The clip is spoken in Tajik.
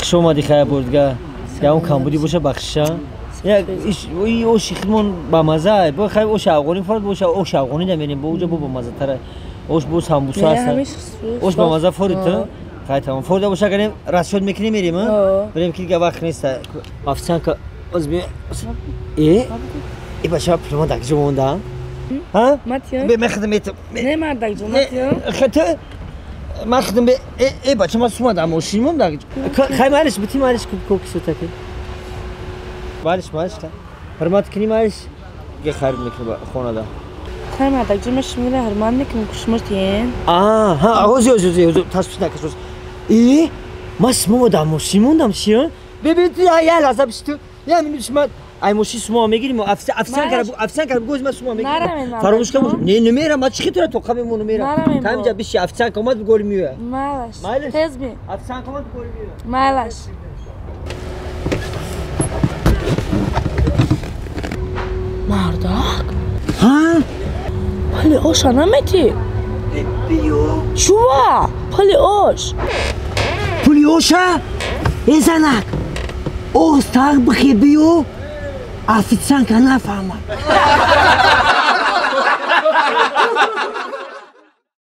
Хуш омадӣ, хая бурдга. Ягон камбудӣ боша, бахшиша. И оши худмон бамаза. Бо хай оши афғонӣ форд боша, оши афғонӣ да мерем, бо уҷа бо бамазатара. Ош бо самбуса аст. Ош бамаза форид ту? Хай тамом. Форда боша агар расчёт мекунем мерем, а? Берем ки дига вақт нест. Официантка оз би. Э? Э бача пулма дар куҷо мондаам? Ҳа? Бе мехудам метам. Не мардак ҷон, матиён. Хата ман худам бе э э бача ман сума дар мошин монда. Хай малиш бити малиш кокисотаки. Малиш малиш ҳурмат кунӣ малиш ге харид мекунӣ хонада. Хай мардак ҷон, ман шуморо ҳурмат мекунам, шумо тиен. Аа, ҳа, ози ози ози ози ташвиш накаш. Э, ман сума дар мошин мондам чия? Бе бе я лаҳза биши ту. Я минут шума ай мошин сума мегирим, официантка бигӯ ман сума мегирам. Фаромӯш кам. Не, намерам, ман чӣ хитра тоқа мемонам мерам. Та инҷа биши официантка омад бигӯ меояд. Майлаш. Тез би. Официантка омад бигӯ меояд. Майлаш. Мардак? Ҳа? Пули оша наметӣ? Биё. Чува? Пули ош. Пули оша? Э занак. Оз тақ бихе биё. Официантка нафаҳмад.